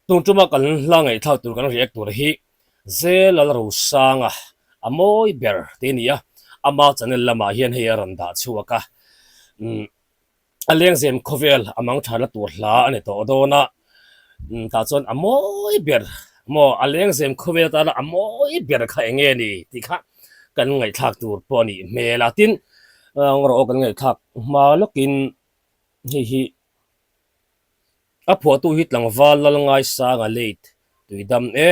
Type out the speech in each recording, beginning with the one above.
Tun tuma kan hla ngaihthlak tur kan react tur hi Zelal Rosanga a mawi ber te a ni a, ama channel lamah hian hei a rawn dah chhuak a, umm a lengzem khawvel a mang tha la tur hla a ni tawh dawn a, umm tah chuan a mawi ber maw a lengzem khawvel atana a mawi ber kha eng nge ni tih kha kan ngaihthlak tur pawh a nih hmel a, tin rawh aw kan ngaihthlak hma lawkin hei hi. A phuahtu hi tlangval Lalngaisanga late tuidam e.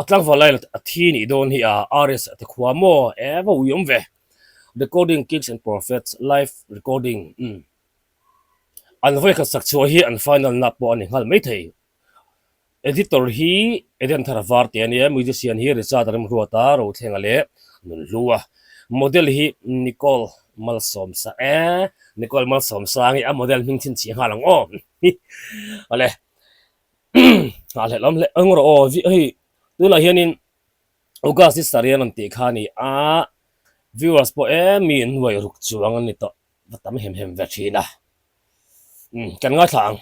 A tlangval lai a thi nih dawn hi a RS a ti khua maw e va ui awm ve. Recording Kings and Prophets live recording umm. An vawikhat sak chhuah hi an final na pawh a ni nghal maithei. Editor hi Eden Thar Varte a nia, musician hi Richard Remruata Rothlenga leh Nunhlua. Model hi Nicole Malsawmsa e, Nicole Malsawmsa nge a model hming chhinchhiah nghal ang aw. Awle nghahhlelh awm hle ang rawh aw hei tunah hianin August ni sarih an rawn tih kha a ni a, viewers pawh em mi nuai ruk chuang an ni tawh va tam hem hem ve thin a, kan ngaithla ang.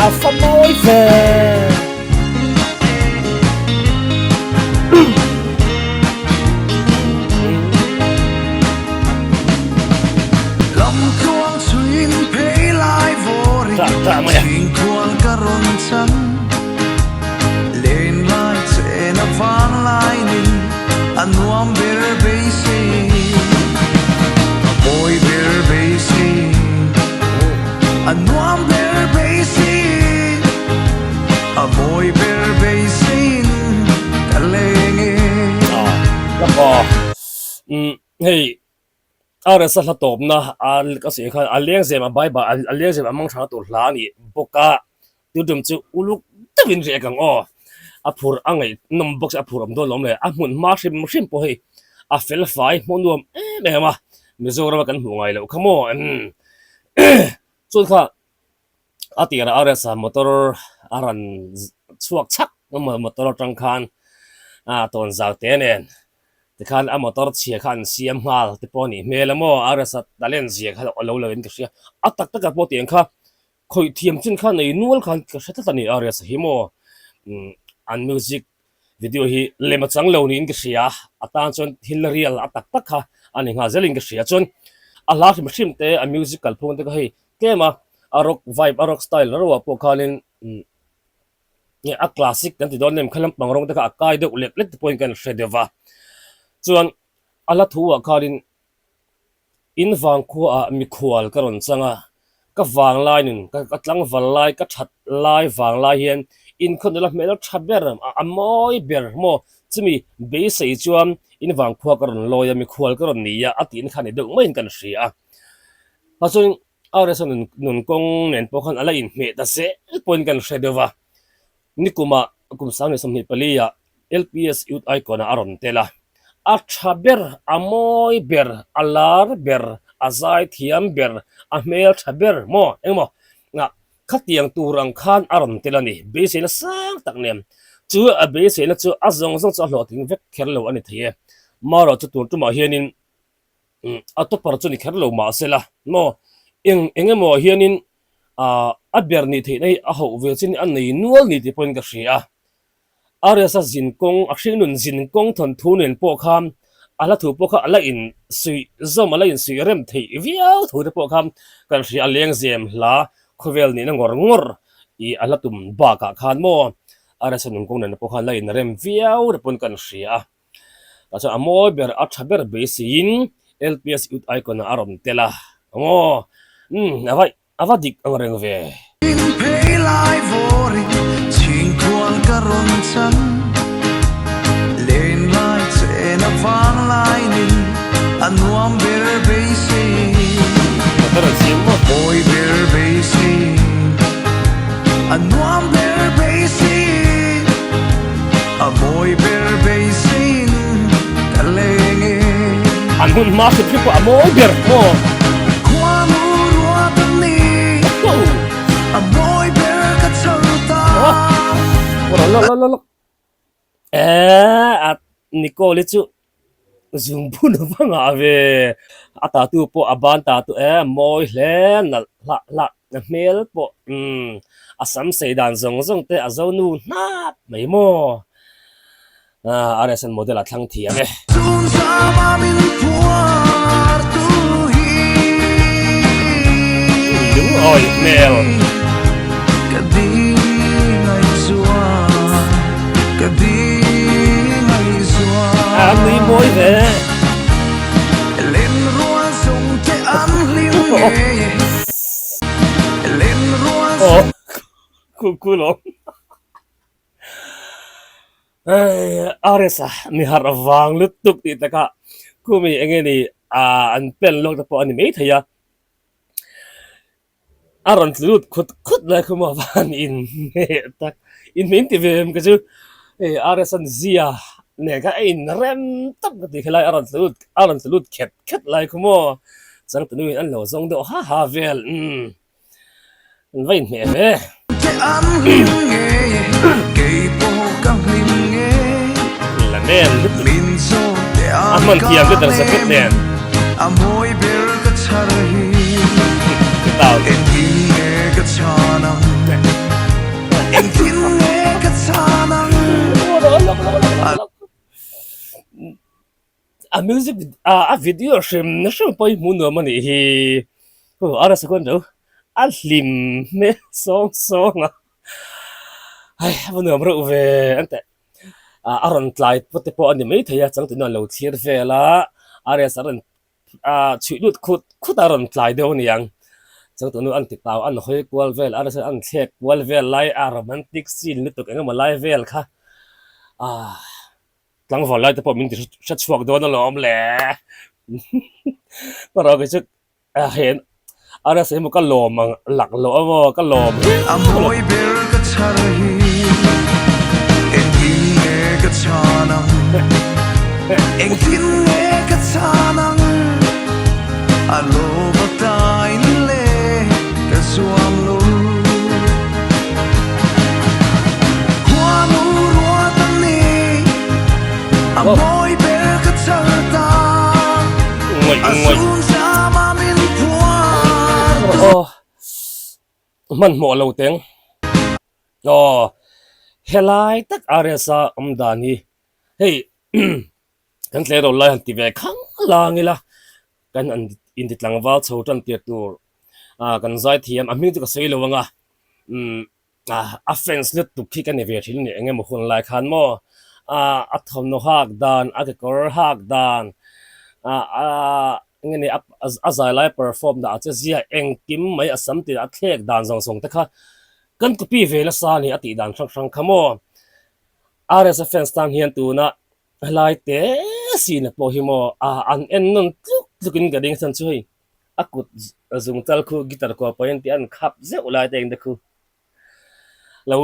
A fa mawi ve. Hei RS a hla tawpna a ka sawi khan a lengzem a bye bye a lengzem a mang tha tur hla a nih bawk a. Tutum chu uluk deuhin riak ang aw. A phur a ngaihnawm bawk a phur awm dawn lawm le. A hmun hma hrim hrim pawh hei a fel fai hmuh nuam em em a. Mizoram a kan hmuh ngai loh kha maw umm chuan kha a tirah a resa motor a rawn chhuak chhak motor atang khan a tawn zau te nen tikhan a motor chhia kha an siam nghal te pawh a nih hmel a maw a resa talent zia kha a lo lo in ka hria a tak takah pawh tiang kha Khawih thiam chin kha nei nual khan ka hre tlat a ni a Riasa hi maw an music video hi lem a chang lo niin ka hria a tan chuan thil real a tak tak kha a ni nghal zelin ka hria chuan a hla hrim hrim te a music kalphung te kha hei tlem a a rock vibe a rock style reuh ah pawh khanin a classic kan ti dawn em kha lampang rawng te kha a kai deuh lek lek te pawhin kan hre deuh va chuan a hla thu ah khanin In vangkhuaah mikhual ka rawn chang a, ka vanglai nun, ka tlangval lai, ka that lai vanglai hian inkhawt nula hmel tha ber, a mawi ber maw? Chumi beisei chuan in vangkhua ka rawn lawi a, mikhual ka rawn ni a, a tihna kha ni deuh maiin kan hria a. Chuan RSA nun kawng nen pawh khan a la inhmeh ta zel pawhin kan hre deuh va. Nikumah kum 2024 ah LPS Youth Icon ah a rawn tel a, a tha ber, a mawi ber, a lar ber, a zai thiam ber, a hmel tha ber maw engmaw ah khatiang tur ang khan a rawn tel a ni. Beiseina sang tak nen chu a beiseina chu a zawng zawng chu a hlawhtling vek kher lo a ni thei e. Marawh chu tur tumah hianin a topper chu ni kher lo mahsela maw eng eng emaw ah hianin ah a ber nih theihna hi a hauh ve chin a nei nual ni tih pawhin ka hria a. Arias-a zin kawng a hringnun zin kawng thawnthu nen pawh khan a hla thu pawh kha a la insuih zawm a la insuih rem theih viau thu te pawh khan kan hria a lengzem hla khawvel nihna ngawr ngawr ih a hla tum bakah khan maw Arias-a nun kawng nen pawh khan a la inrem viau te pawn kan hria a. Tah chuan a mawi ber a tha ber beiseiin LPS Youth Icon ah a rawn tel a maw umm a va a va dik ang reng ve. Phei lai vawrin chhingkhual ka rawn chang Len lai chen a vang lai nin a nuam ber beisei Ka rawn siam maw? Mawi ber beisei a nuam ber beisei A mawi ber beiseiin ka leng e. An hun hma hrim hrim pawh a mawi ber maw? Khuanu ruat an ni. A mawi ber ka chho ta. Lawk lawk lawk lawk. Eee a Nicole hi chu. Zungbun a va ngah ve. A tatu pawh a ban tatu e, mawi hle nalh hlah hlah a hmel pawh umm a sam sei dan zawng zawng te a zo nu hnap mai maw. Ah RSN model a thlang thiam e. Lungawi hmel. A nui mawi ve. Aw ku lawm. RS a mi harh vang lutuk tih takah khumi eng nge ni an pen lawk te pawh a ni maithei a, a rawn tlu lut khut khut lai khu maw van in hmeh tak in hmeh in ti ve em ka chu hei RS an zia nen khan a in rem tawp ka ti khelai a rawn tlu lut a rawn tlu lut khet khet lai khu maw changtunu in an lo zawng deuh ha ha vel umm. An va inhmeh ve. La nen lutuk. A hman thiam leather jacket nen. A music a video hrim hrim pawh hi hmuh nuam a nih hi aw a rasa khawn lo a hlim hmel sawng sawng a hei a va nuam reuh ve an teh a rawn tlai pawh te pawh a ni maithei a changtunu an lo thlir vel a a resa a rawn chhuih lut khut khut a rawn tlai deuh a ni ang changtunu an ti tau an hawi kual vel a resa an thlek kual vel lai a romantic scene lutuk eng emaw lai vel kha ah. Tlangval lai te pawh min ti hre chhuak dawn alawm le. Ka rawh kei chu hei a rasa hi maw ka lawm ang lak loh a maw ka lawm hiau A mawi ber ka chhar hi engtin nge ka chhan ang engtin nge ka chhan ang a lawm a tain le ka zuam lo. Aw hmanhmawh lo teng aw helai tak RSa awm dan hi hei kan tleirawl lai han ti ve khang lang ila kan inti tlangval chho tan tir tur ah kan zai thiam a hming chu ka sawi lo ang a umm ah a fans lutuk khi ka ni ve thin a ni eng emaw hun lai khan maw ah a thawmhnaw hak dan a kekawr hak dan ah ah eng nge ni a zai lai perform dah a che zia engkim mai a sam tih a thlek dan zawng zawng te kha kan copy ve nasa a ni a tih dan hrang hrang kha maw RSa fans tan hian tuna Helai te sina pawh hi maw a an en nawn tluk tluk in ka ding chhan chu hei a kut zung chal khu guitar kuah pawhin tih an khap zeuh lai te eng te khu lo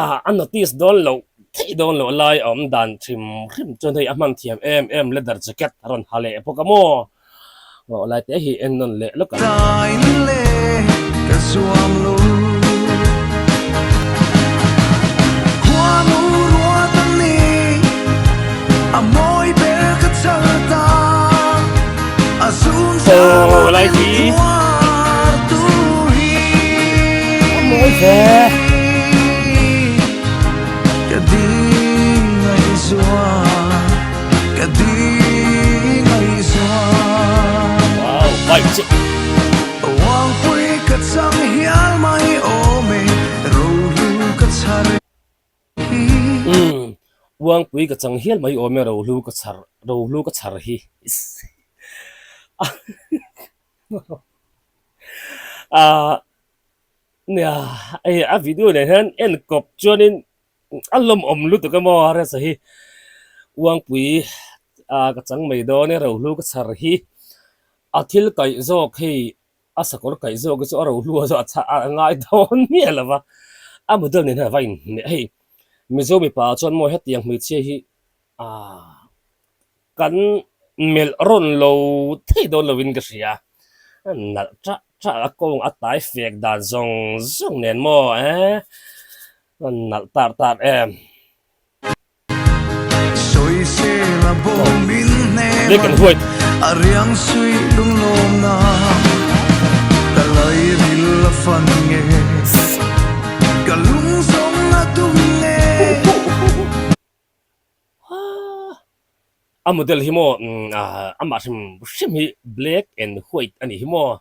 a a notice dawn loh theih dawn loh lai a awm dan hrim hrim chuan hei a hman thiam em em leather jacket a rawn ha leh bawk a maw aw lai te hi en nawn leh lawk ang. Aw lai hi a mawi ve. Wow bike chu. Umm Uangpui ka chang hial mai awm e rohlu ka chhar rohlu ka chhar hi ah nia hei a video nen hian en kawp chuanin A lawmawm lutuk emaw a resa hi Uangpui ah ka chang mai dawn e rohlu ka chhar hi a thil kaih zawk hei a sakawr kaih zawk hi chu a rohlu a zawh a ngai dawn miah lo va a model nen hian a va inhmeh hei Mizo mipa ah chuan maw hetiang hmeichhia hi ah Kan melh rawn lo thei dawn lovin ka hria. A nalh ṭah ṭah a kawng a tai fek dan zawng zawng nen maw eh a nalh tar tar em. Black and white. A riang sui lunglawm na ka lairil a fan nge ka lung zawng a dum nge. A model hi maw amah hrim hrim hi black and white a nih hi maw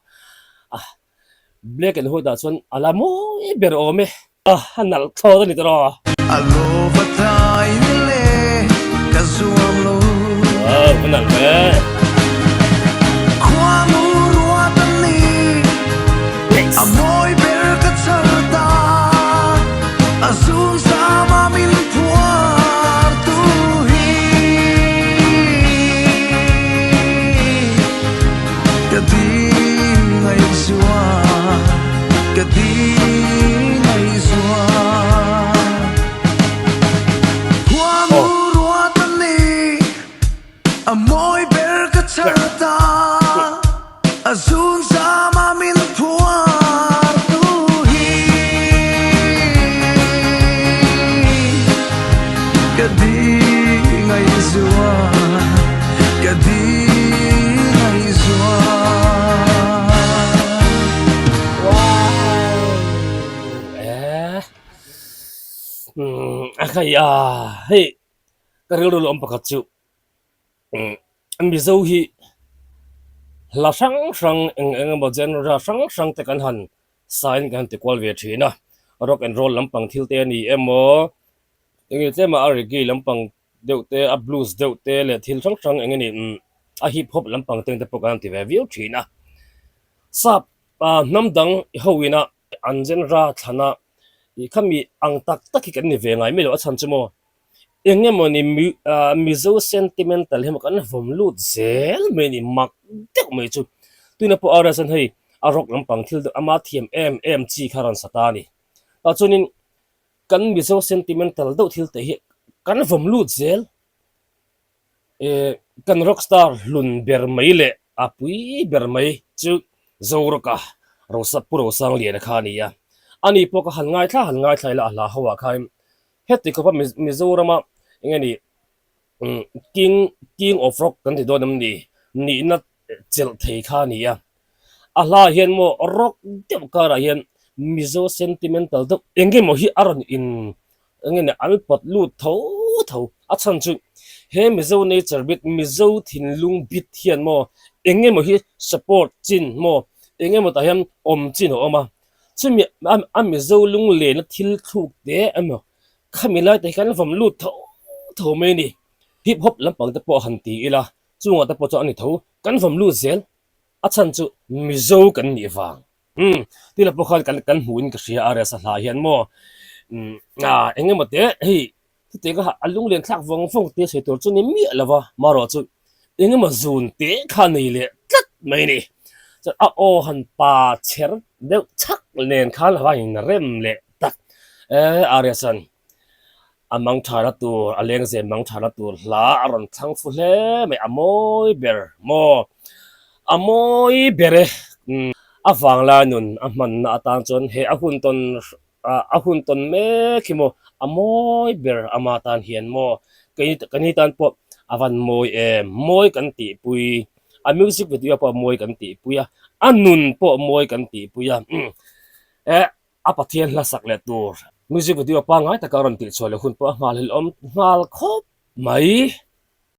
black and white ah chuan a la mawi ber awm e a nalh thlawt a ni tawh. A lova tlai le ka zuam lo. Wow a nalh ve. Khua mu ruat a ni a mawi ber ka chhar ta a zung zam a min phuar tu hi ka ding ngaihzual ka ding ngaihzual Khua mu ruat a ni A mawi ber ka chhar ta, a zun zam a min phuar tu hi. Ka di ngaihzual, ka di ngaihzual. Wow! Eh, a khai a, hei ka rilru lo awm pakhat chu. Mizo hi hla hrang hrang eng eng emaw genre hrang hrang te kan han sign kan han ti kual ve thin a, rock and roll lampang thil te a ni emaw eng nge tlema a reggae lampang deuh te a blues deuh te leh thil hrang hrang eng nge ni a hip hop lampang te pawh kan han ti ve viau thin a, sap hnam dang ho ina an genre thlana ih khami ang tak tak hi kan ni ve ngai mai lo a chhan chu maw. Eng emawni Mizo sentimental hi maw kan vawm lut zel mai a ni, mak deuh mai chu. Tuna pawh a rawn hei a rock lampang thil deuh ama thiam em em chi kha a rawn sa ta a ni. Tah chuanin kan Mizo sentimental deuh thil te hi kan vawm lut zel. Ehh kan rock star hlun ber mai leh a pui ber mai chu Zorawka Rosa Pu Rosangliana kha a ni a. Ani pawh ka han ngaithla han ngaithla ila a hla ho ah khan Heti khawpa Mizorama eng nge ni King King of Rock kan ti dawn em ni nihna chelh thei kha a ni a. A hlaah hian maw rock deuh karah hian Mizo sentimental deuh eng nge maw hi a rawn in eng nge ni an pawt lut tho tho. A chhan chu he Mizo nature bit Mizo thinlung bit hian maw eng nge maw hi support chin maw eng nge maw tah hian awm chin a awm a. Chumi a Mizo lunglena thil thluk te emaw khami lai te hi khan vawm lut tho tho mai a ni. Hip hop lampang te pawh han ti ila chungah te pawh chuan a ni tho kan vawm lut zel a chhan chu Mizo kan nih vang. Umm tila pawh khan kan kan hmuhin ka hria a resa hla hian maw umm eng emaw te hei Chutiang kha a lunglen thlak vawng vawng te sawi tur chu ni miah lo va, marawh chu eng emaw zun te kha nei leh tlat mai a ni. Chuan a aw han pa chher deuh chhak nen khan a va inrem leh tak. E Arya chuan a mang thana tur, a lengzem mang thana tur hla a rawn thlang fu hle mai, a mawi ber maw? A mawi ber e. A vanglai nun a hmanna atan chuan he a hun tawn a hun tawn mek hi maw a mawi ber ama tan hian maw kei kani tan pawh a van mawi em mawi kan tihpui a music video pawh mawi kan tihpui a a nun pawh mawi kan tihpui a eh a Pathian hla sak leh tur music video pangngai taka a rawn tihchhuah leh hun pawh a nghal hlelhawm nghal khawp mai.